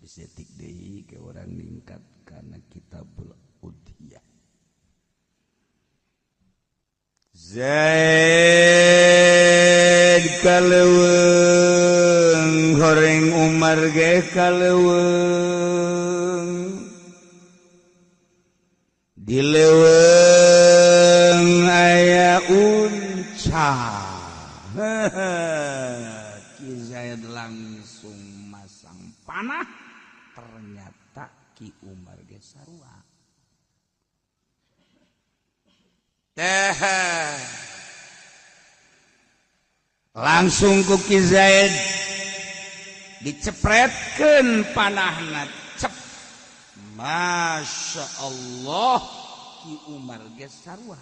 Tapi setik deui ke orang ningkat karena Kitabul Udhiyah. Zaid kaleuweung, horeng Umar ge kaleuweung, di leuweung aya unca. Ki Zaid langsung masang panah, ternyata Ki Umar ge sarua. Teh langsung ku Ki Zaid dicepretkeun panahna, cep. Masya Allah, Ki Umar ge sarua.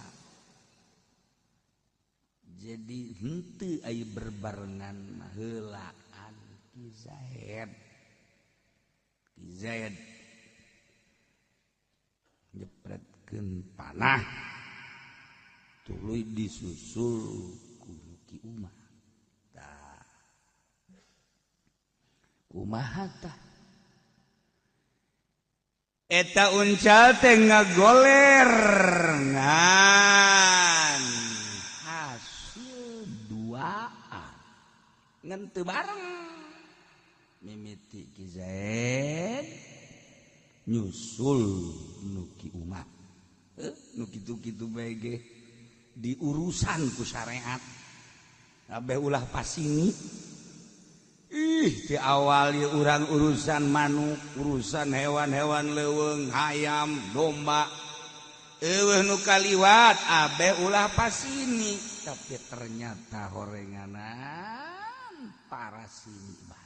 Jadi henteu aya berbarengan heulaan Ki Zaid. Ki Zaid nyepretkeun panah, tuluy disusul ku Ki Umar. Tah, kumaha tah? Eta uncal teh ngagoler ngan hasil duaan ngan teu bareng. Mimiti Ki Zaid nyusul nu Ki Umar. Nu kitu-kitu bae ge diurusan ku syariat. Kabeh ulah pasini. Ih, di awal ieu urang urusan manuk, urusan hewan-hewan leuweung, hayam, domba. Eueuh nu kaliwat, abeh ulah pasini. Tapi ternyata horenganan para sini bae.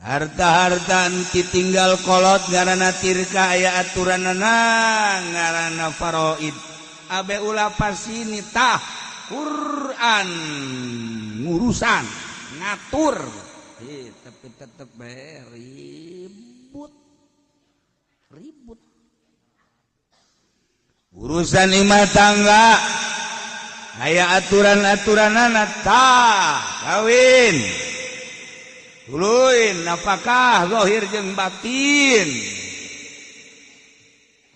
Harta-harta tinggal kolot ngaranna tirka aya aturanana ngaranna faraid. Abe ulah pasini tah Quran ngurusan ngatur. Tapi tetep bae ribut. Ribut. Urusan imah tangga aya aturan-aturanana tah kawin. Tuluy nafkah zahir jeung batin.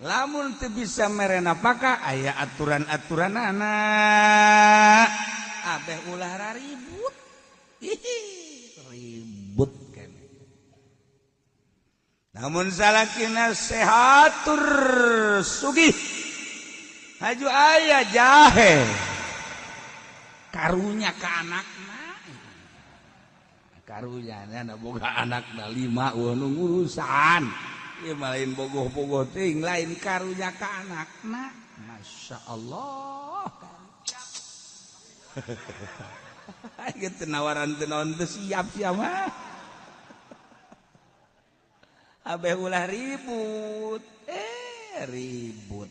Lamun teu bisa mere nafkah aya aturan-aturanana. Abeh ulah ribut. Ribut kene. Namun salakina sehatur sugih. Haju aya jahe. Karunya ka anakna. Karunya na boga anakna 5 eueuh nu ngurusan. Ieu mah lain bogoh-bogoh teuing, lain karunya ka anakna. Masya Allah. Ieu teu nawaran teu naon teu siap sia mah. Abeh ulah ribut. Ribut.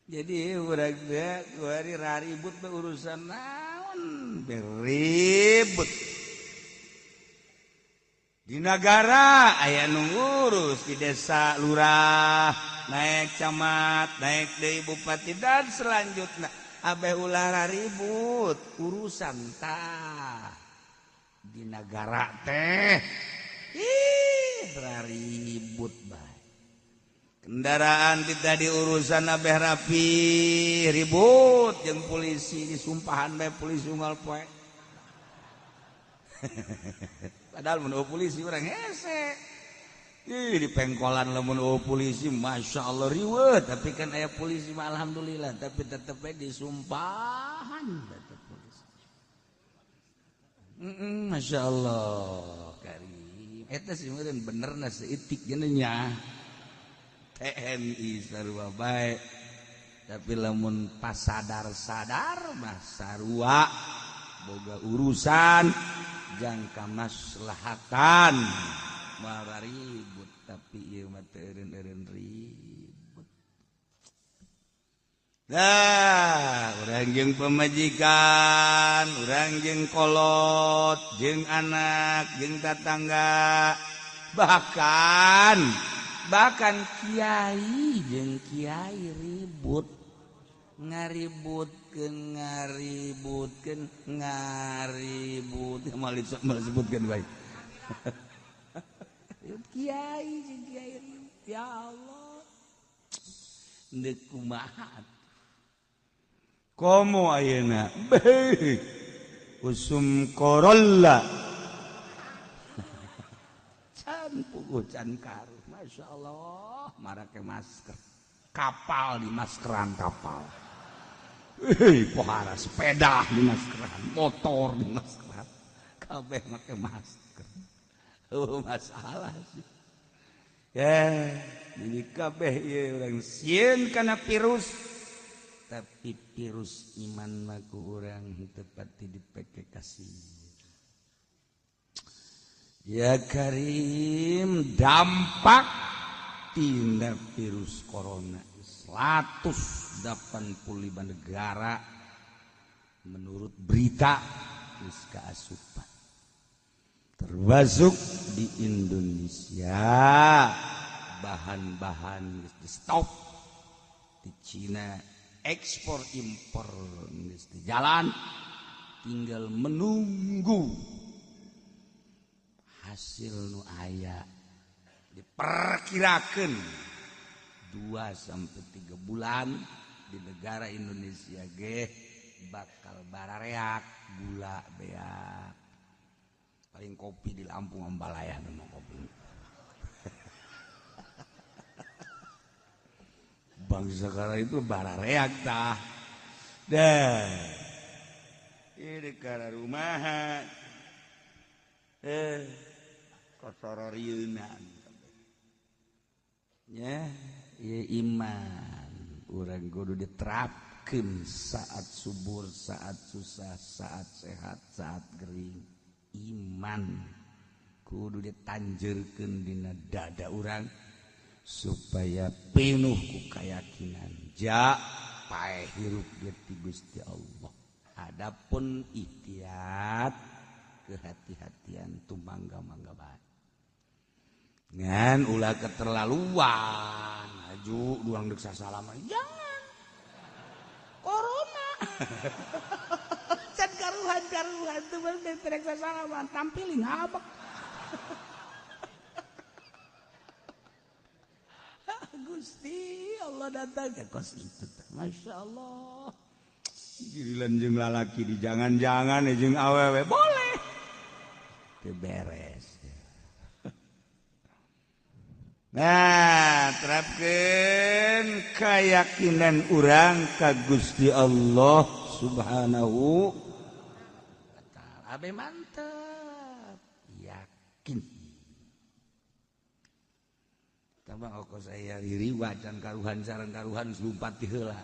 Jadi urang teh kuari ribut be urusan naon beribut. Di negara aya nu ngurus, di desa lurah, naik camat, naik deui bupati dan selanjutnya. Abeh ulah ribut urusan tah di negara teh. Ih, ribut bae. Kendaraan tidak diurusan abeh rapi ribut jeung polisi disumpahan bae polisi unggal poe. Padahal mun polisi urang hese. Ih, di pengkolan lamun polisi Masya Allah riweuh, tapi kan aya polisi mah alhamdulillah, tapi tetep bae disumpahan tetep polisi. Masya Allah karim. Eta sih meureun benerna seutik nya. TNI sarua bae. Tapi lamun pas sadar-sadar mah sarua boga urusan jangka maslahatan malah ribut, tapi ieu mah teu eureun-eureun ribut. Nah, urang jeung pamajikan, urang jeung kolot, jeung anak, jeung tatangga, bahkan kiai jeung kiai ribut, ngaributkeun ngaributkeun ngaribut, malah sebutkeun baik. Kiai jeung kiai ya Allah. Deuk kumaha. Komo ayeuna beuh usum korolla. Can puguh can karuh. Masya Allah, marake masker. Kapal di maskeran kapal. Pohara sepeda di maskeran, motor di maskeran. Kabeh make masker. Oh, masalah sih. Ya, jadi kabeh ieu urang sieun kana virus. Tapi virus iman mah ku urang henteu pati dipeke kasih. Ya Karim, dampak tindak virus corona 185 negara menurut berita geus kaasupan. Termasuk di Indonesia bahan-bahan geus di stop di Cina, ekspor impor geus di jalan, tinggal menunggu hasil nu aya diperkirakan 2 sampai 3 bulan di negara Indonesia ge bakal barareak gula beak paling kopi di Lampung ambalaya memang kopi. Bangsa karena itu barareak tah deh ini karena rumahan kosororieunan ya ya iman urang kudu diterapkeun saat subur, saat susah, saat sehat, saat gering. Iman kudu ditanjeurkeun dina dada urang supaya pinuh ku kayakinan ja paeh hirup ti Gusti Allah. Adapun ikhtiar kehati-hatian tumangga-mangga bae. Ngan ulah keterlaluan, aju duang deuk sasalaman. Jangan. Corona. Can karuhan-karuhan teu bener terek sasalaman, tampilin habek. Gusti Allah datang ke kos itu. Masya Allah. Giliran jeung lalaki di jangan-jangan jeung awewe boleh. Teu beres. Nah, terapkeun keyakinan urang ka Gusti Allah Subhanahu wa ta'ala. Abe mantep, yakin. Tambah kok saya ririwa can karuhan sareng karuhan lumpat ti heula.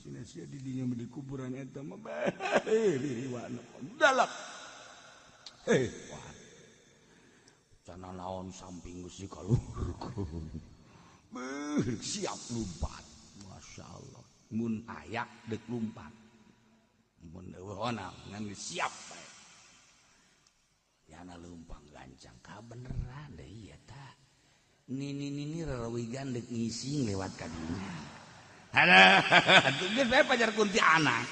Cenah sia di dinya di kuburan eta mah bae ririwana. Dalak. Wah. Cana naon samping Gusti kaluhur. Beuh, siap lumpat. Masya Allah. Mun ayak dek lumpat. Mun eueuh onang ngan siap bae. Yana lumpang gancang ka beneran deh ieu tah. Nini-nini rerawigan dek ngising lewat ka dinya. Aduh, geus bae pajar kuntianak.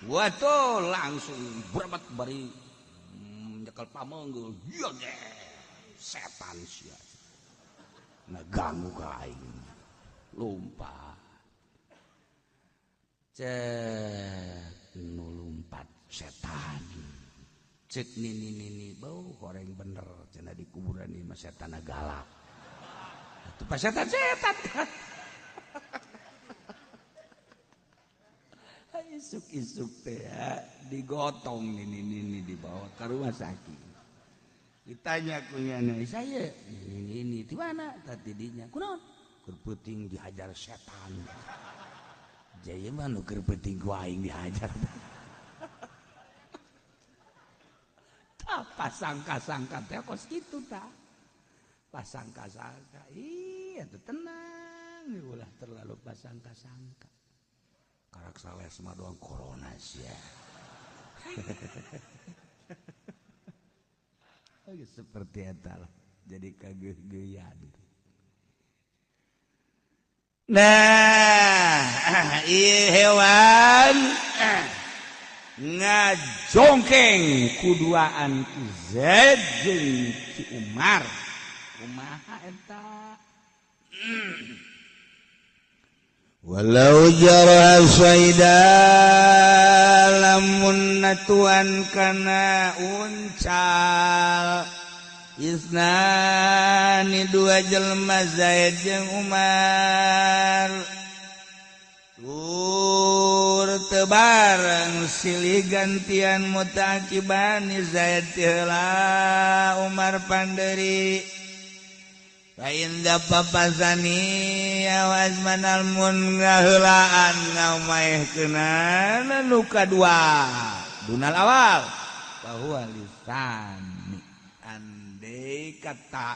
Wah tuh langsung berabat bari nyekel pameunggul. Ieu ge. Setan sia ngeganggu ka aing lumpat cek nu lumpat setan cek nini nini bau horeng bener cenah di kuburan ieu mah setan galak atuh pas setan setan isuk-isuk teh digotong nini nini dibawa ke rumah sakit. Ditanya kunyana, saya ini di mana? Tadi dinya, kunaon? Keur peuting dihajar setan. Jaya mah nu keur peuting ku aing dihajar. Tah pasangka-sangka teh kos kitu tah. Pasangka-sangka, ih atuh tenang ulah terlalu pasangka-sangka. Karak sales mah doang corona sia. Seperti eta lah, jadi kageuh-geuyan. Nah, ieu hewan Ngajongkeng kuduaan Ki Zaid jeung Ki Umar. Kumaha eta? Walau jara saida lamun natuan kana uncal isnani dua jelma Zaid jeung Umar tur tebareng silih gantian mutaqibani Zaid heula Umar panderi. Lain papasani awas manalmun ngaheulaan ngamaehkeunana nu kadua dunal awal bahwa lisani andai kata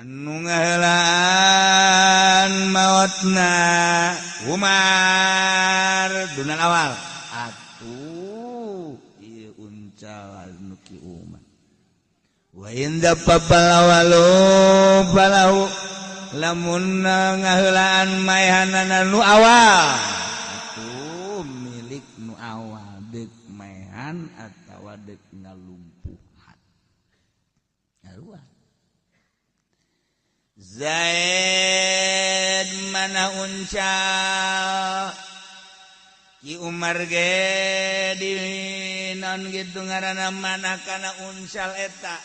anu ngaheulaan maotna Umar dunal awal atuh ieu uncal nu ki Umar. Wa inda papalawalu falahu lamun ngaheulaan maehanana nu awal atuh milik nu awal deuk maehan atawa deuk ngalumpuhan. Ngaruah Zaid mana uncal Ki Umar ge di naon gitu ngaranna mana kana uncal eta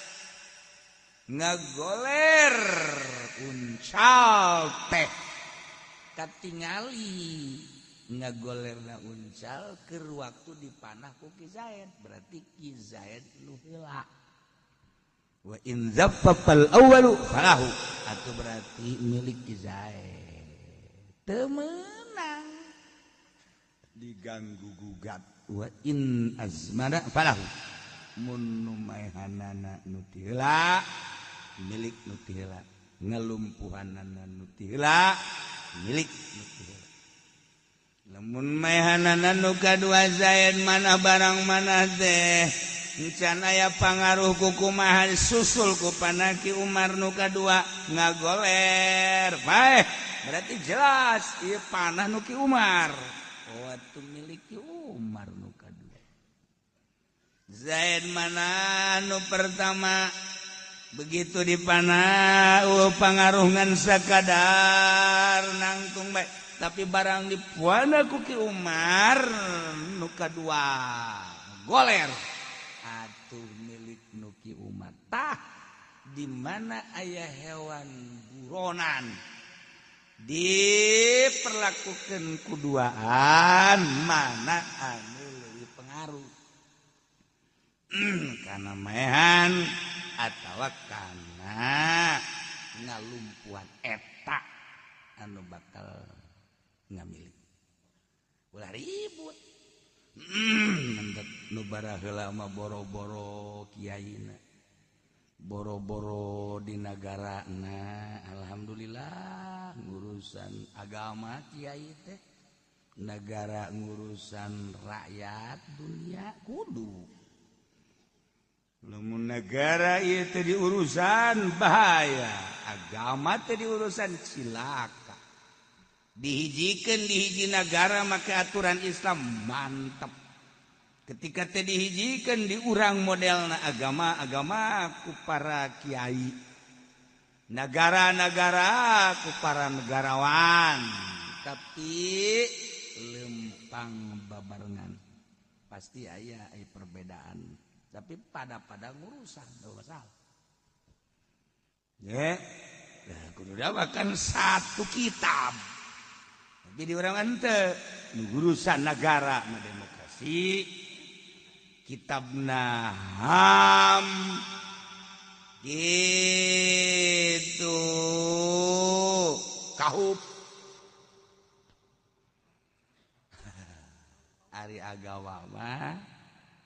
ngagoler uncal teh katingali ngagolerna uncal keur waktu dipanah ku Ki Zaid, berarti Ki Zaid nu heula. Wa in zaffal awwalu falahu atuh berarti milik Ki Zaid teu meunang diganggu gugat. Wa in azmana falahu mun nu maehanana nu ti heula milik nu ti heula, ngalumpuhanana nu ti heula milik nu ti heula. Lamun maehanana nu kadua Zaid mana barang mana teh encan aya pangaruh ku kumaha susul ku panaki Umar nu kadua ngagoler bae, berarti jelas ieu panah nu ki Umar. Oh atuh milik Ki Umar nu kadua. Zaid mana nu pertama begitu dipanah pangaruh ngan sakadar nangtung bae, tapi barang dipuana ku Ki Umar nu kadua goler atuh milik nu Ki Umar. Tah di mana aya hewan buronan diperlakukan kuduaan mana anu leuwih pengaruh kana maehan atawa kana ngalumpuhan eta anu bakal ngamilik. Ulah ribut. Nu baraheula mah boro-boro kiaina, boro-boro di nagarana, alhamdulillah ngurusan agama kiai teh, negara ngurusan rakyat dunia kudu. Lamun negara ieu teh diurusan bahaya, agama teh diurusan cilaka. Dihijikeun di hiji nagara maka aturan Islam mantep. Ketika teh dihijikeun di urang modelna agama-agama ku para kiai, negara-negara ku para negarawan, tapi lempang babarengan pasti aya perbedaan, tapi pada-pada ngurusan teu masalah. Ya, nah, kudu kan satu kitab. Tapi di urang ente urusan negara mah demokrasi, kitabna HAM gitu kahup. Ari agama mah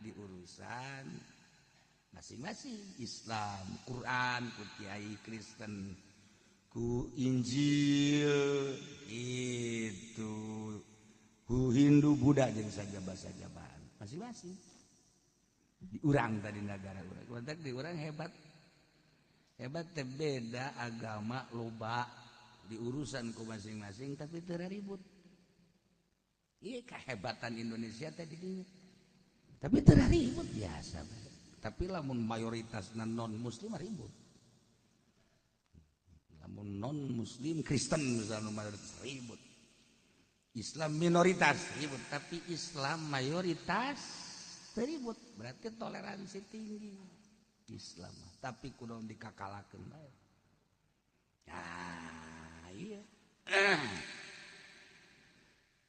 diurusan masing-masing, Islam, Quran, ku kiai Kristen, ku Injil itu, ku Hindu, Buddha jeung sajaba-sajabaan masing-masing. Di urang tadi negara urang, di urang hebat. Hebat teh beda agama loba diurusan ku masing-masing tapi teu ribut. Iya kehebatan Indonesia tadi dinya. Tapi teu ribut biasa. Tapi lamun mayoritas non muslim ribut. Lamun non muslim Kristen misalnya mayoritas ribut. Islam minoritas ribut, tapi Islam mayoritas ribut. Berarti toleransi tinggi Islam. Tapi kudu dikakalakeun bae. Nah, iya.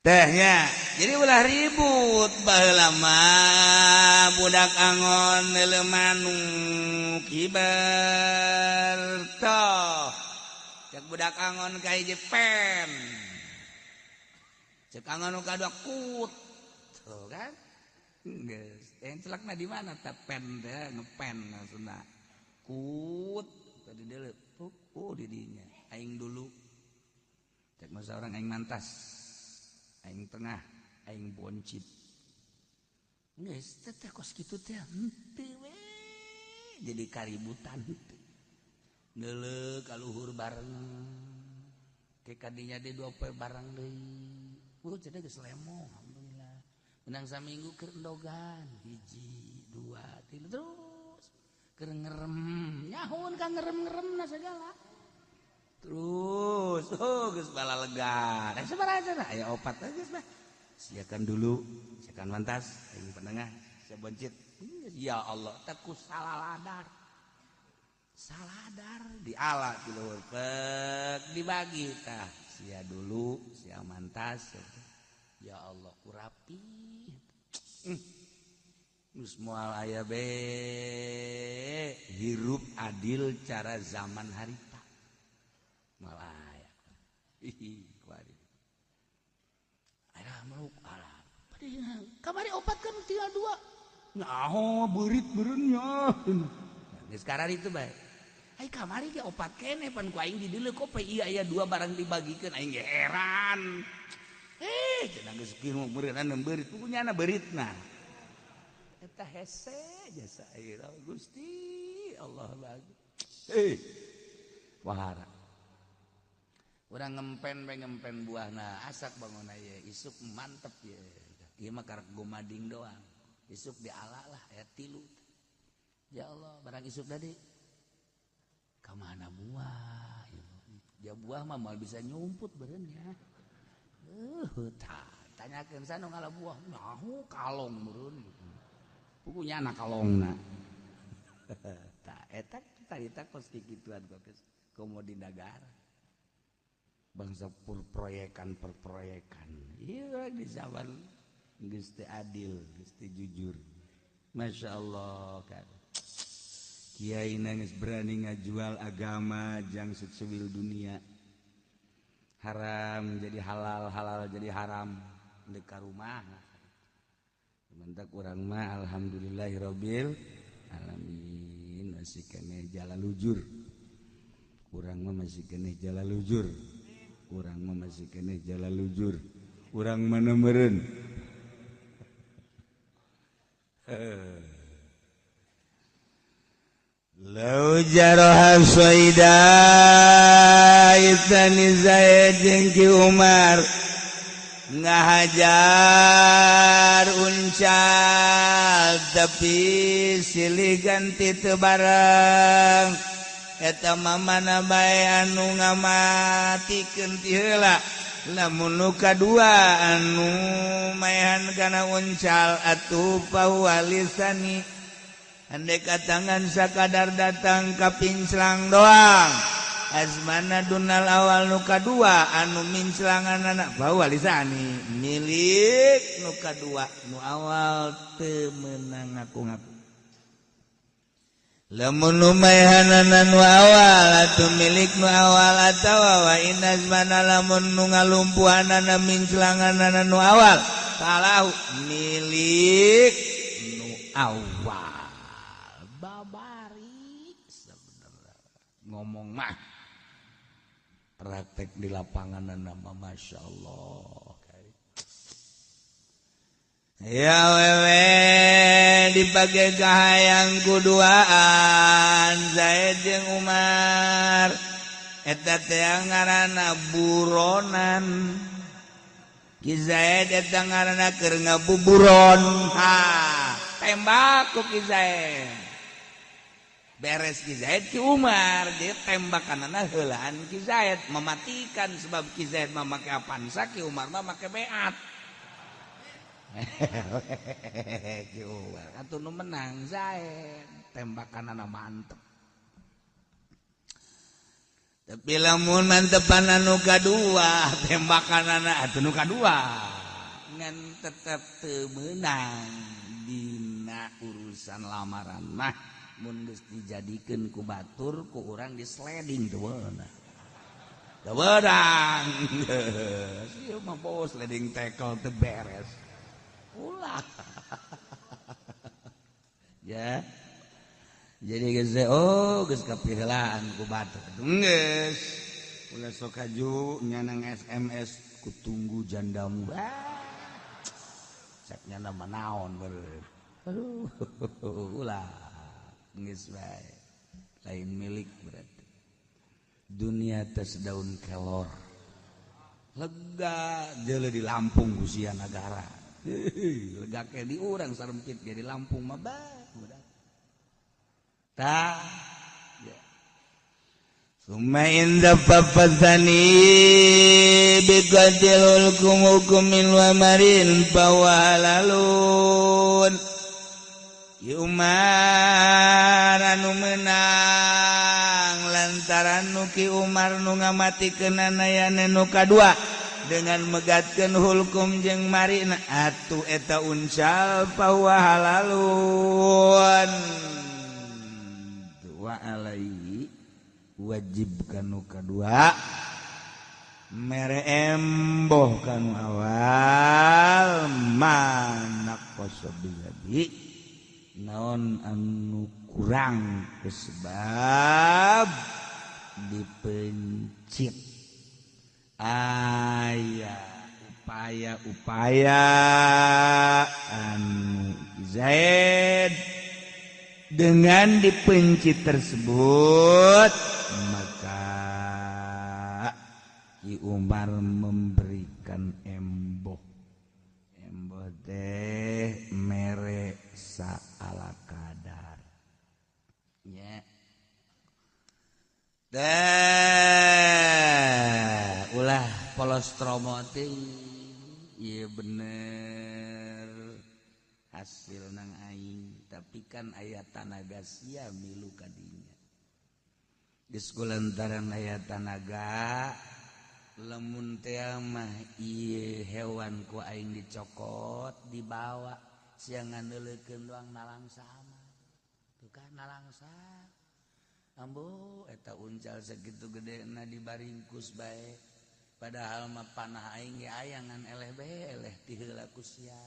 Tehnya jadi ulah ribut baheula mah budak angon neuleuh manuk kiber toh cek budak angon ka hiji pen cek angon nu kadua kut tuh kan geus yang celakna di mana teh pen teh ngepen maksudna kut tadi deuleu oh di dinya aing dulu cek masa orang aing mantas aing tengah aing boncit geus teh kos kitu teh henteu we jadi kaributan henteu neuleuh ka luhur bareng ke kadinya di dua poe bareng deui cenah geus lemo alhamdulillah menang saminggu keur endogan hiji dua tilu terus keur ngerem nyahun ka ngerem-ngeremna segala terus oh geus balalega da sabaraha cenah aya opat geus mah siakan dulu siakan mantas aing penengah sia boncit ya Allah teh ku saladar saladar diala di luhur pek dibagi tah sia dulu sia mantas ya Allah ku rapi geus moal aya be hirup adil cara zaman harita malah aya ih kuari aya meluk alah kamari opat kan tinggal dua nyaho beurit beureunnya geus karar itu bae ai kamari ge opat kene pan ku aing dideuleu kok ieu aya dua barang dibagikeun aing ge heran cenah geus kieu meureunna beurit pukunya na beuritna eta hese jasa ieu Gusti Allah bagus wahara urang ngempen bae ngempen buahna asak bangun aya isuk mantep ye ieu mah karek gomading doang isuk diala lah aya tilu ya Allah barang isuk tadi ka mana buah ya buah mah moal bisa nyumput beureun nya tah tanyakeun sana ngala buah nyaho kalong meureun pukunya anak kalongna tah eta carita kos kikituan kos komo di negara bangsa perproyekan perproyekan iya di zaman geus teu adil geus teu jujur Masya Allah kan kiai geus berani ngajual agama jang secuil dunia haram jadi halal halal jadi haram dekat rumah mentak urang mah alhamdulillahirabbil alamin masih keneh jalan lujur urang mah masih keneh jalan lujur urang mah masih keneh jalan lujur urang mana meureun Lau jaroha soida itani Zaid jeung Ki Umar ngahajar uncal tapi silih ganti teu bareng eta mah mana bae anu ngamatikeun ti heula lamun nu kadua anu maehan kana uncal atuh pahualisani andai katangan sakadar datang ka pinclang doang azmana dunal awal nu kadua anu minclangan anak pahualisani milik nu kadua nu awal teu meunang ngaku-ngaku lamun nu maehanana nu awal atuh milik nu awal atawa wa inazmana lamun nu ngalumpuhanana minclanganana nu awal salahu milik nu awal babari sebenarnya ngomong mah praktek di lapangan nama Masya Allah ya wewe dipakai kahayang kuduaan Zaid jeung Umar eta teh ngaranna buronan. Ki Zaid eta ngaranna keur ngabuburon. Ha, tembak ku Ki Zaid. Beres Ki Zaid, Ki Umar dia tembakanana heulaan Ki Zaid, mematikan, sebab Ki Zaid mah make Avanza, Ki Umar mah make Beat. Ki Umar atuh nu menang Zaid, tembakanana mantep. Tapi lamun mantepan anu kadua, tembakanana atuh nu kadua ngan tetep teu meunang dina urusan lamaran mah. Mun geus dijadikeun ku batur, ku urang di sliding, teu beunang, teu beunang. Ieu mah bos sliding tackle teu beres ulah ya. Jadi geus, oh, geus kapiheulaan ku batur, geus ulah sok haju nyanang SMS, "Ku tunggu jandamu." Ah, cek nyana mah naon beureum. Aduh, ulah, geus bae lain milik. Berarti dunia tes daun kelor lega jele di Lampung ku sia nagara lega ke di urang sarempit ge di Lampung mah bah udah. Tah ya. Summa inda fafathani biqatil hukum hukumin wa marin fawalalun. Ki Umar anu menang lantaran nu Ki Umar nu ngamatikeun ayana nu kadua dengan megatkeun hulkum jeung marina, atuh eta uncal fahuwa halalun. Wa alaihi wajib kanu kadua mere emboh kanu awal mana kosobilabi naon anu kurang sebab dipencit. Aya upaya-upaya anu Zaid dengan dipencit tersebut, maka Ki Umar memberikan emboh. Emboh teh mere saala kadar nya. Teh ulah polos tromo teh. Ieu bener hasil nang aing, tapi kan aya tanaga sia milu kadinya. Geus kulantaran aya tanaga, lamun teh mah ieu hewan ku aing dicokot dibawa, sia nganeuleukeun doang nalangsa mah. Tuh kan nalangsa. Ambo eta uncal segitu gedena dibaringkus bae, padahal mah panah aing ge aya ngan eleh bae, eleh ti heula ku sia.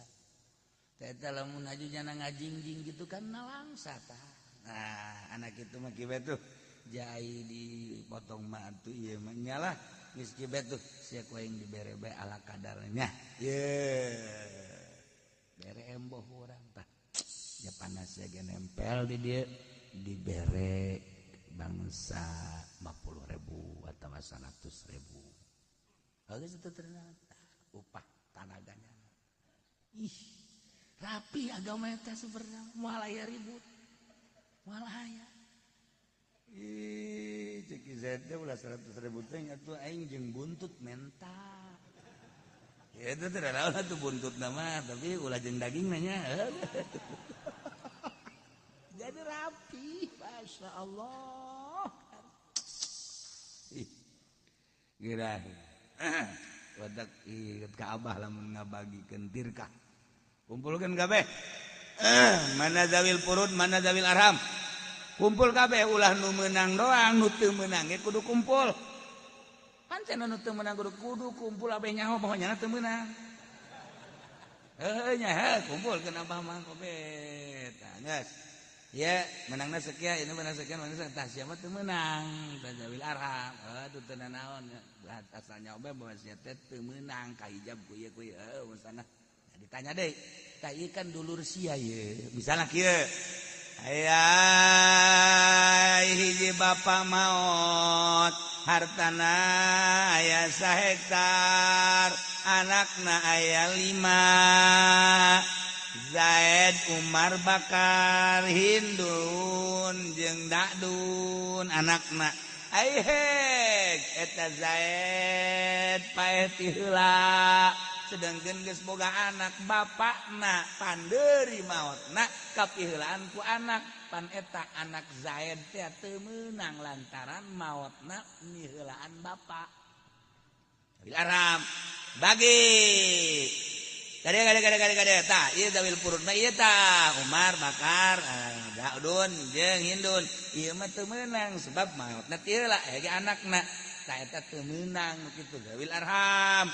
Eta lamun haju jana ngajingjing gitu kan nalangsa tah. Nah, anak itu mah kieu tuh jai dipotong mah atuh ieu mah nyalah geus kieu tuh sia ku aing dibere bae ala kadarnya. Ye. Bere emboh urang tah. Ya panas ya ge nempel di dieu, dibere bangsa 50.000 atau 100.000. Bagus itu ternyata upah tanaganya. Ih, rapi agama eta sebenarnya, moal aya ribut. Moal aya. Ih, cek Zaid teh ulah 100.000 teh atuh aing jeung buntut menta. Ya itu tidak naon atuh buntut nama, tapi ulah jeung daging nanya. Jadi rapi, masya Allah. Ih, geura. Wadak inget ka Abah lamun ngabagikeun tirkah. Kumpulkeun kabeh. Mana zawil furud, mana zawil arham. Kumpul kabeh, ulah nu meunang doang, nu teu meunang ge kudu kumpul. Pancen nu teu meunang kudu kudu kumpul, abeh nyaho bahwa nyana teu meunang. Heuh nya heuh kumpulkeun Abah mah kabeh. Tah geus. Ya, menangna sekian, ini menang sekian, menang sekian. Tah siapa teu meunang? Tah zawil arham. Aduh, teu naon asalnya obe bahwa sia teh teu meunang kahijab ku ieu ku ieu heuh misalna. Nah, ditanya deui. Tah ieu kan dulur sia ieu. Misalna kieu. Aya hiji bapak maot, hartana aya sahektar. Anakna aya 5, Zaid, Umar, Bakar, Hindun jeung Dakdun anakna. Ai eta Zaid paeh ti heula, sedangkan geus boga anak, bapakna pandeuri maotna kapiheulaan ku anak. Pan eta anak Zaid teh teu meunang lantaran maotna miheulaan bapak. Arham bagi kade kade kade kade kade. Tah, ieu dzawil furud mah ieu tah Umar, Bakar, Daudun jeung Hindun. Ieu mah teu meunang sebab maotna ti heula ge anakna. Tah, eta teu meunang kitu dzawil arham.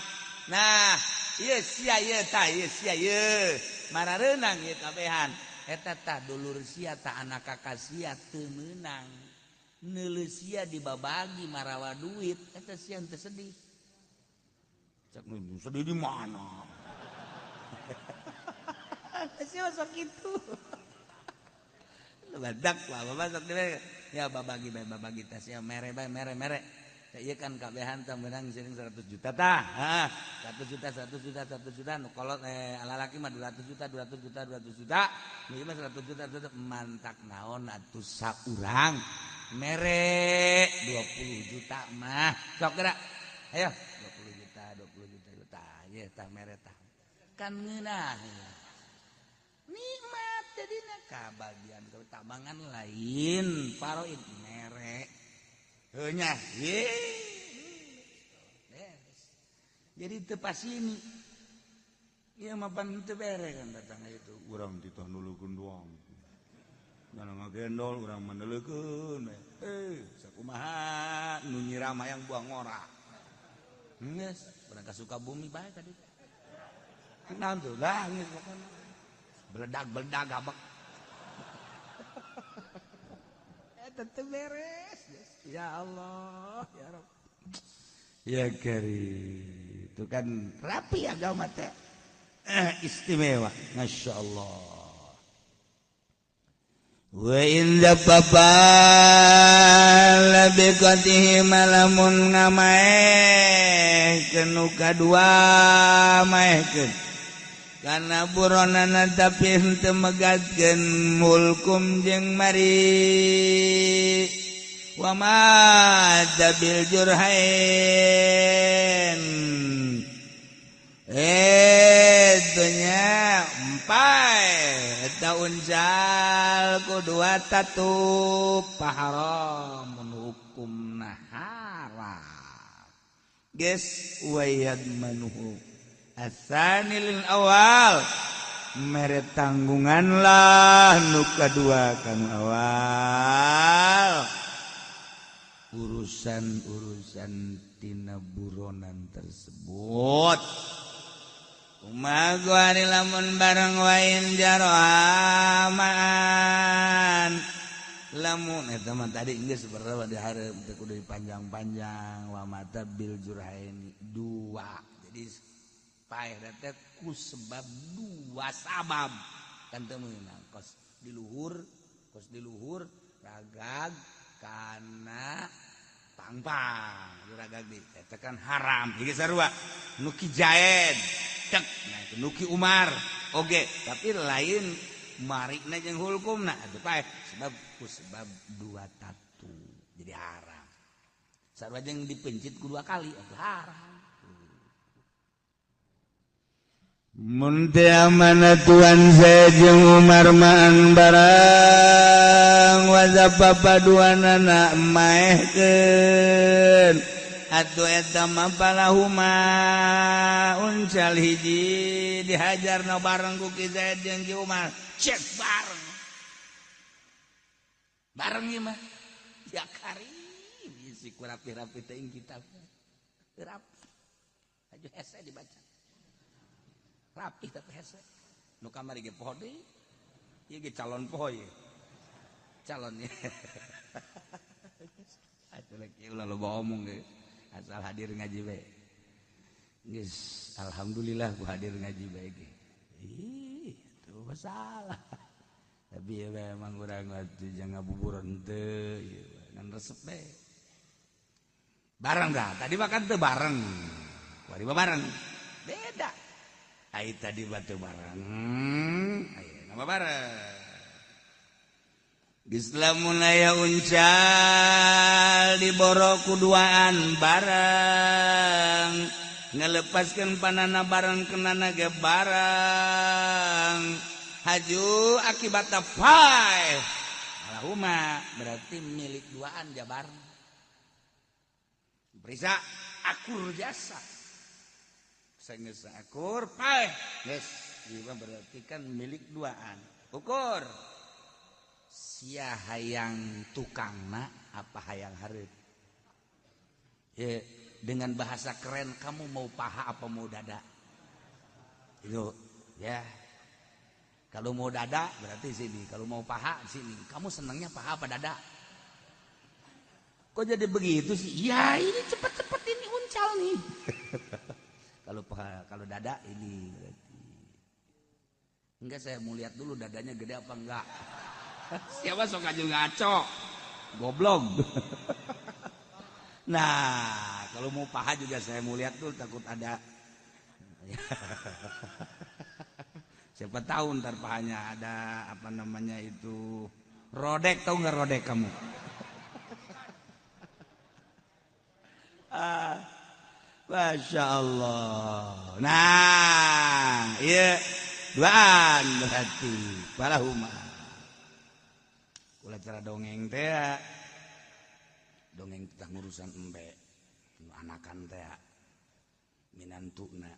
Nah, ieu sia ieu, tah ieu sia ieu marareunang ieu kabehan eta tah dulur sia tah, anak kakak sia teu meunang neuleuh sia dibabagi marawa duit eta. Sia teu sedih? Cek, sedih di mana sih masuk itu? Badak lah, bapak sok ya babagi bae, babagi tas ya, mere bae, mere mere. Iya kan kabehan tah menang sering 100 juta tah. Hah, 100 juta, 100 juta, 100 juta. Nu kolot lalaki mah 200 juta, 200 juta, 200 juta. Nu ieu mah 100 juta, 100 juta. Mantak naon atuh saurang mere 20 juta mah. Sok gerak. Ayo 20 juta, 20 juta juta. Ieu tah mere tah. Kan ngeunah. Nikmat jadina kabagian tabangan lain faraid mere. Heunya, ye. Jadi teu pasini. Ieu mah pan teu bere kan datang itu. Urang titah nulukeun doang. Nyana ngagendol urang mah neuleukeun. Sakumaha nu nyiram hayang buang ngora. Geus, urang ka Sukabumi bae tadi. Naon tuh? Lah geus pokona. Beledag-beledag gabek. Eta teu beres. Ya Allah, ya Rabb. Ya Karim. Itu kan rapi agama teh. Istimewa. Masya Allah. Wa in papa labiqatihi malamun ngamaehkeun nu kadua, maehkeun kana buronana tapi henteu megatkeun mulkum jeung mari wa ma bil jurhain nya empai eta uncal ku dua tatup haram, hukumna haram geus. Wayad manuhu asanil awal, mere tanggungan lah nu kadua kanu awal urusan-urusan tina buronan tersebut. Kumaha lamun bareng wain jaroaman lamun eta mah tadi geus berapa di hareup teh kudu dipanjang-panjang. Wa mata bil jurhaini dua, jadi paeh teh ku sebab dua sabab kan teu meunang. Kos di luhur, kos di luhur ragag kana pangpang ragag di eta kan haram. Ieu sarua nu Ki Zaid cek, nah itu nu Ki Umar oge, tapi lain marikna jeung hulkumna atuh paeh sebab ku sebab dua tatu jadi haram. Sarua jeung dipencit ku dua kali atuh haram. Mun teu amanah Tuan Zaid jeung Umar maan barang wazapa paduanana maehkeun atuh eta mah palahuma uncal hiji, dihajarna bareng ku Ki Zaid jeung Ki Umar, cek bareng bareng ieu mah. Ya karim isi ku rapi-rapi teh kitab rapi aju hese dibaca rapi tapi hese. Nu kamari ge poho deui ieu ge calon poho ieu calon ieu. Atuh lagi ulah loba omong ge, asal hadir ngaji bae geus. Alhamdulillah ku hadir ngaji bae ge. Ih, itu masalah, tapi ya memang urang atuh jangan ngabuburan teu ieu ngan resep bae bareng dah. Tadi makan teu bareng, kuari mah bareng. Beda. Ai tadi batu bareng, aya nama bareng. Geus lamun aya uncal diboro kuduaan bareng, ngelepaskeun panana bareng kenana ge bareng. Haju akibatna paeh. Allahumma berarti milik duaan jabar. Periksa akur jasa. Sanggeus akur paeh. Geus, ieu berarti kan milik duaan. Ukur. Sia hayang tukangna apa hayang hareup? Ya, dengan bahasa keren kamu mau paha apa mau dada? Itu ya. Kalau mau dada berarti sini, kalau mau paha sini. Kamu senangnya paha apa dada? Kok jadi begitu sih? Ya ini cepet-cepet ini uncal nih. Kalau paha, kalau dada ini berarti. Enggak, saya mau lihat dulu dadanya gede apa enggak. Siapa sok aja ngaco, goblok. Nah, kalau mau paha juga saya mau lihat dulu, takut ada. Siapa tahu ntar pahanya ada apa namanya itu rodek, tahu nggak rodek kamu? Masya Allah. Nah, iya duaan berarti balahuma. Kula cara dongeng teh, dongeng tentang urusan embe, anakan teh, minantuna,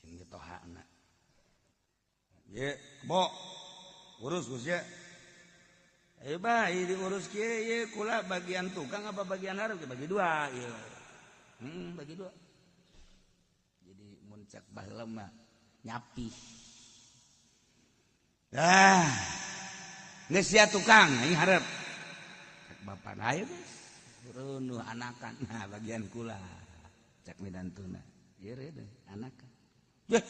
jeung mitohana. Ye, kebo, urus Gus ya. Eh bah, diurus kieu ye kula bagian tukang apa bagian hareup? Bagi dua ieu. Bagi dua. Jadi mun cek baheula mah nyapi. Dah. Geus sia tukang aing hareup. Cek bapak ayo geus. Reunuh anakan. Nah, bagian kula. Cek midantuna. Ieu reunuh anakan. Yeh.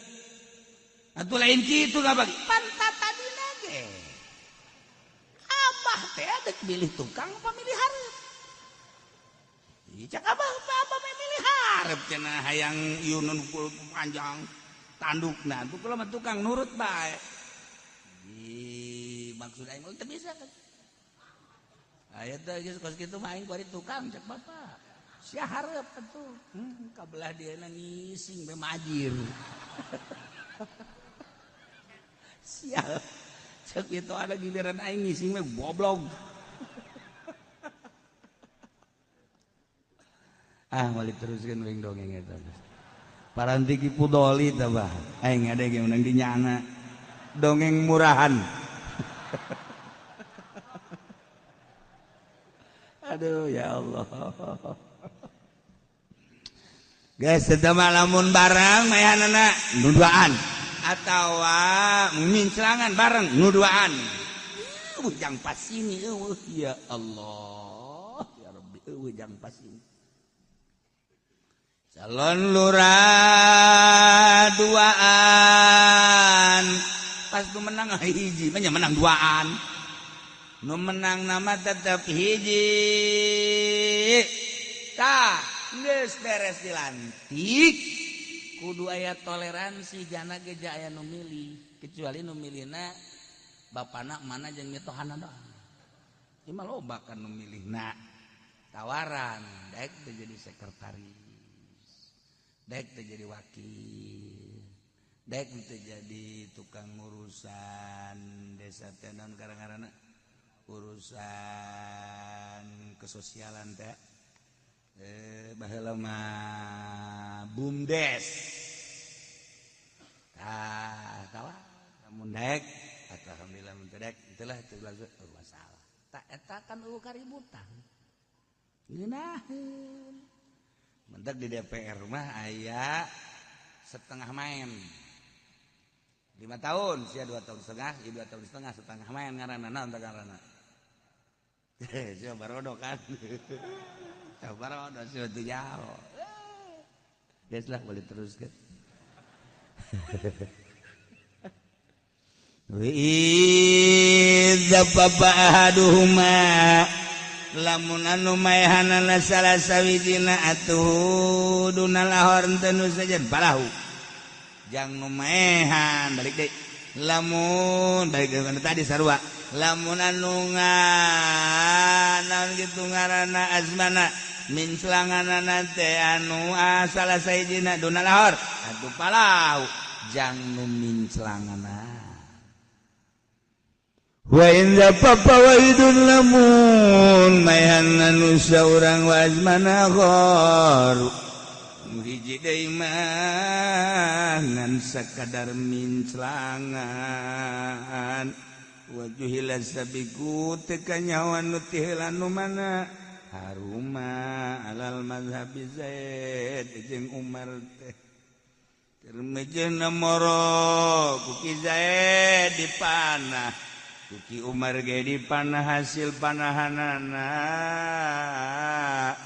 Atuh lain kitu ngabagi. Pantat tadina ge. Abah teh dek milih tukang apa milih hareup? Ih, cek abah apa milih hareup cenah hayang ieu nu panjang tandukna. Atuh kula mah tukang nurut bae. Ih, maksud aing mah teu bisa kan. Aya teh geus kos kitu mah aing kuari tukang cek bapak. Sia hareup atuh. Kabelah dieuna ngising be majir. Sial. Cek itu ada giliran aing ngising mah goblok. Ah, balik teruskeun wing dongeng eta. Paranti ki pudoli tah bah. Aing ada ge menang di nyana. Dongeng murahan. Aduh ya Allah. Guys, sedama lamun bareng mayanana nu duaan atawa minclangan bareng nu duaan. Eueuh jang pas ini eueuh ya Allah ya Rabbi eueuh jang pas ini. Calon lurah duaan pas nu menang hiji mah nya menang duaan. Nu menang nama tetep hiji. Tah geus beres dilantik kudu aya toleransi jana ge aya nu milih kecuali nu milihna bapana mana jeung mitohana doang. Ieu mah loba kan nu milihna tawaran daek teh jadi sekretaris, daek teh jadi wakil, daek teh jadi tukang urusan desa teh naon karang-karana urusan kesosialan teh. Baheula mah BUMDes. Tah, tawa lamun daek alhamdulillah mun teu daek itulah itu langsung masalah. Tak eta kan eueuh kaributan. Ngeunaheun. Mentek di DPR mah aya setengah main. 5 tahun, sia 2 tahun setengah, ieu 2 tahun setengah, setengah main ngaranna naon teh ngaranna. Sia barodo kan. Barodo sia teu jauh. Geus lah boleh teruskeun. Wa idza baba ahaduhuma lamun anu maehanana salah sawijina atuh dunal ahor teu nu sajen balahu Jang nu maehan balik deui. Lamun balik deui tadi sarua. Lamun anu naon kitu ngaranna azmana minclanganana teh anu salah sahijina duna lahor atuh palau jang nu minclangana. Wa in papa wahidun lamun maehan anu saurang wa azmana khor hiji deui mah ngan sakadar minclangan wajuhila sabiku teu kanyahoan nu ti heula nu mana haruma alal mazhabi Zaid jeung Umar teh termejeuna moro ku Ki Zaid dipanah ku Ki Umar ge dipanah hasil panahanana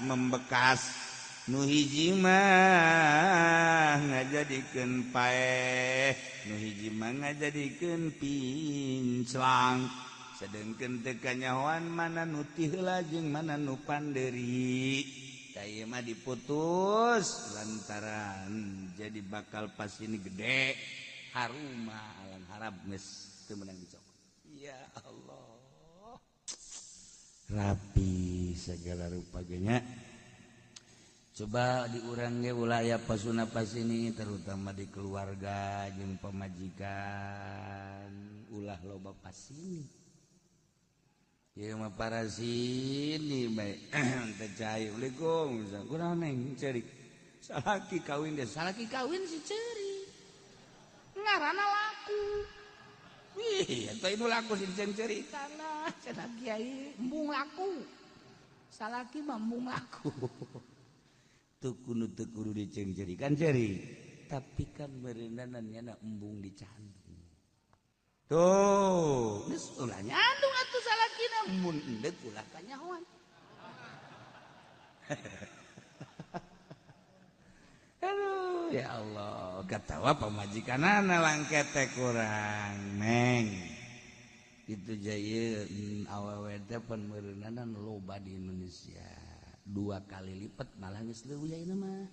membekas nu hiji mah ngajadikeun paeh nu hiji mah ngajadikeun pinclang sedengkeun teu kanyahoan mana nu ti heula jeung mana nu panderi tah ieu mah diputus lantaran jadi bakal pas ini gede haruma alam harap geus teu meunang dicokot. Ya Allah, rapi segala rupanya. Coba diurang ge ulah aya pasuna pasini terutama di keluarga jeung pamajikan ulah loba pasini. Ieu mah para sini bae teh cai Assalamualaikum kunaon neng ceurik salaki kawin deh salaki kawin si ceurik ngaranna laku. Wih, eta itu laku si ceurik tanah cenah kiai embung laku. Salaki mah embung laku. Teu kudu teu kudu diceungceurikan ceurik, tapi kan meureunan nya embung dicandung. Tuh, geus ulah nyandung atuh salakina mun endek ulah kanyahoan. Aduh, ya Allah, katawa pamajikanana langkete kurang neng. Itu jaya awewe teh pan meureunanan loba di Indonesia. 2 kali lipat malah geus leuwih ayeuna mah.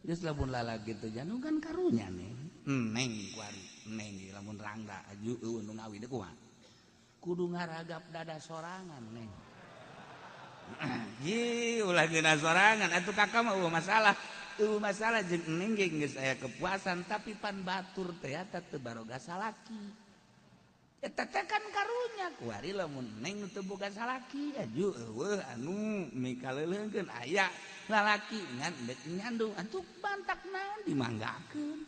Geus lamun lalaki teh janu kan karunya neng. Neng kuari, neng lamun rangda aju eueun nu ngawi deui kumaha. Kudu ngaragap dada sorangan neng. Ji ulah geuna sorangan atuh kakak mah eueuh masalah. Eueuh masalah jeung neng ge geus aya kepuasan tapi pan batur teh eta teu baroga salaki. Eta teh kan karunya kuari lamun neng teu boga salaki aju eueuh anu mikaleuleungkeun aya lalaki ngan dek nyandung atuh bantak naon dimanggakeun.